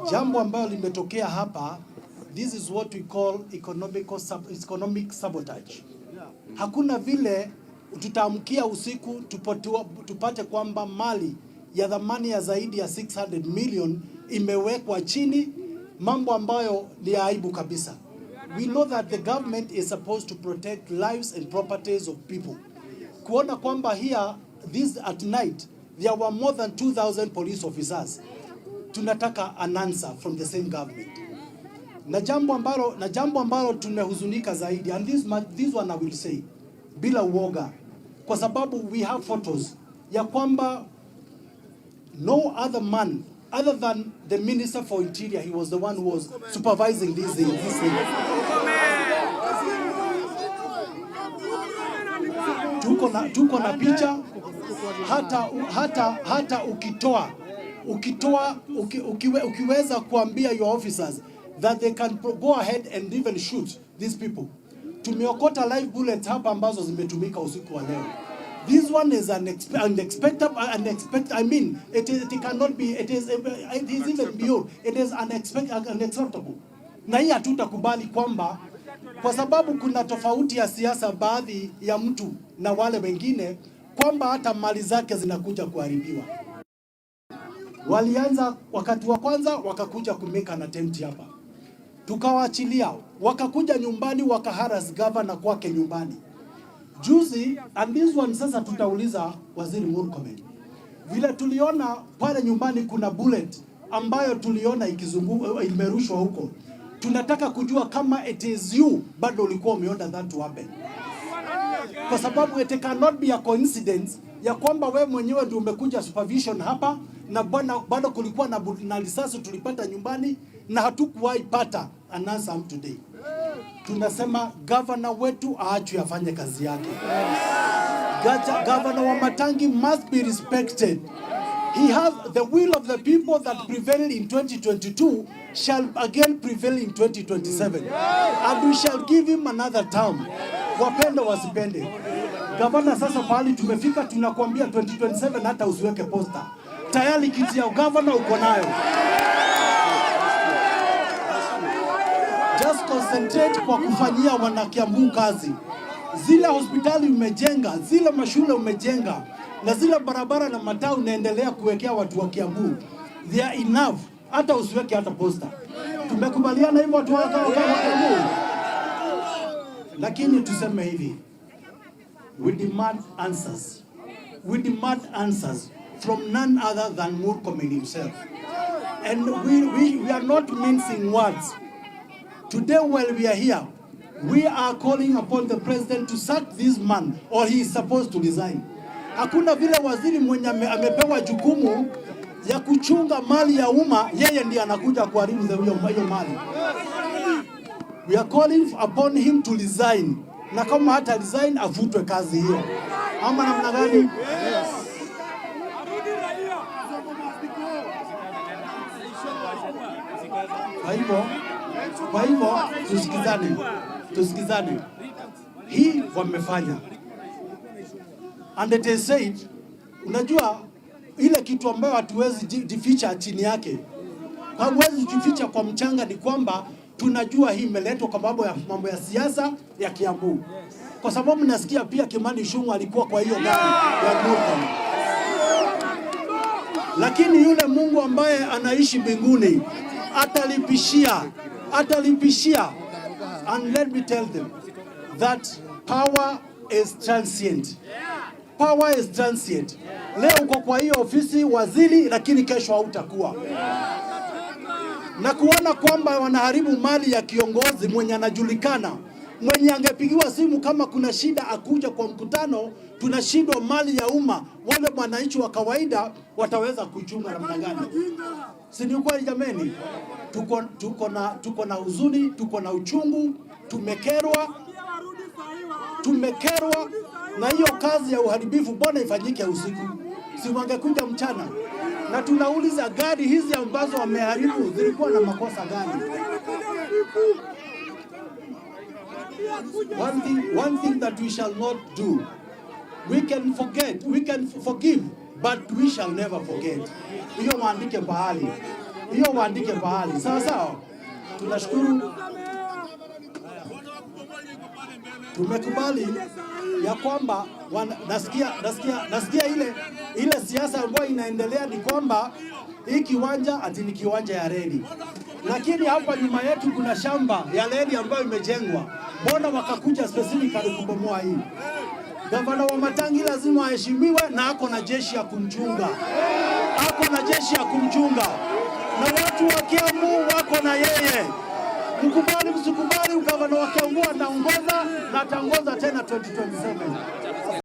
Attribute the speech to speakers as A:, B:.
A: Jambo ambalo limetokea hapa, this is what we call economic sabotage. Hakuna vile tutaamkia usiku tupate kwamba mali ya thamani ya zaidi ya 600 million imewekwa chini, mambo ambayo ni ya aibu kabisa. We know that the government is supposed to protect lives and properties of people. Kuona kwamba here this at night there were more than 2000 police officers. Tunataka an answer from the same government. Na jambo ambalo tumehuzunika zaidi, and this one I will say bila uoga, kwa sababu we have photos ya kwamba no other man other than the Minister for Interior, he was the one who was supervising this thing, this thing. Tuko na picha hata ukiweza kuambia your officers that they can go ahead and even shoot these people. Tumeokota live bullets hapa ambazo zimetumika usiku wa leo. This one is unexpected, unexpected. I mean, it cannot be, it is even beyond, it is unexpected, unacceptable. Na hii hatutakubali kwamba kwa sababu kuna tofauti ya siasa baadhi ya mtu na wale wengine, kwamba hata mali zake zinakuja kuharibiwa. Walianza wakati wa kwanza wakakuja kumake an attempt hapa, tukawaachilia, wakakuja nyumbani wakaharas governor kwake nyumbani juzi. And this one sasa tutauliza Waziri Murkomen, vile tuliona pale nyumbani kuna bullet ambayo tuliona ikizunguka imerushwa huko. Tunataka kujua kama it is you bado ulikuwa umeona that to happen, kwa sababu it cannot be a coincidence ya kwamba we mwenyewe ndio umekuja supervision hapa na bwana, bado kulikuwa na risasi tulipata nyumbani na hatukuwahi pata an answer up today. Tunasema governor wetu aachwe afanye kazi yake. Governor Wamatangi must be respected. He has the will of the people that prevailed in 2022 shall again prevail in 2027. And we shall give him another term. Wapende wasipende. Gavana, sasa pahali tumefika, tunakuambia 2027 hata usiweke poster. Tayari kiti ya gavana uko nayo. Just concentrate kwa kufanyia wanakiambu kazi. Zile hospitali umejenga, zile mashule umejenga, na zile barabara na mataa unaendelea kuwekea watu wa Kiambu, they are enough. Hata usiweke hata poster. Tumekubaliana hivyo watu wa Kiambu? Lakini tuseme hivi, we demand answers. We demand answers from none other than Murkomen himself. And we are not mincing words. Today, while we are here, we are calling upon the president to sack this man or he is supposed to resign. Hakuna vile waziri mwenye amepewa jukumu ya kuchunga mali ya umma, yeye ndiye anakuja kuharibu hiyo mali. We are calling upon him to resign, na kama hata resign afutwe kazi hiyo, ama namna gani? Kwa hivyo tusikizane, tusikizane. Hii wamefanya, and it is said, unajua ile kitu ambayo hatuwezi jificha chini yake, hauwezi jificha kwa mchanga, ni kwamba tunajua hii imeletwa kwa mambo ya siasa ya Kiambu, kwa sababu nasikia pia Kimani Ichung'wah alikuwa kwa hiyo gari ya Murkomen. Lakini yule Mungu ambaye anaishi mbinguni atalipishia, atalipishia. And let me tell them that power is transient. Power is transient. Leo uko kwa hiyo ofisi waziri, lakini kesho hautakuwa. Na kuona kwamba wanaharibu mali ya kiongozi mwenye anajulikana, mwenye angepigiwa simu kama kuna shida akuja kwa mkutano, tunashindwa mali ya umma, wale wananchi wa kawaida wataweza kuchunga namna gani? Si ni ukweli jameni? Tuko na huzuni, tuko na uchungu, tumekerwa, tumekerwa na hiyo kazi ya uharibifu. Mbona ifanyike usiku? Si wangekuja mchana? Na tunauliza gari hizi ambazo wameharibu zilikuwa na makosa gani? One thing that we shall not do, we can forget, we can forgive, but we shall never forget. Hiyo maandike pahali. Hiyo waandike pahali, sawa sawa. Tunashukuru, tumekubali ya kwamba nasikia ile siasa ambayo inaendelea ni kwamba hii kiwanja ati ni kiwanja ya reli, lakini hapa nyuma yetu kuna shamba ya reli ambayo imejengwa. Mbona wakakuja specifically kubomoa hii? Gavana Wamatangi lazima aheshimiwe na ako na jeshi ya kumchunga, ako na jeshi ya kumchunga, na watu wa Kiambu wako na yeye. Mkubali msikubali, gavana wa Kiambu ataongoza na ataongoza tena 2027.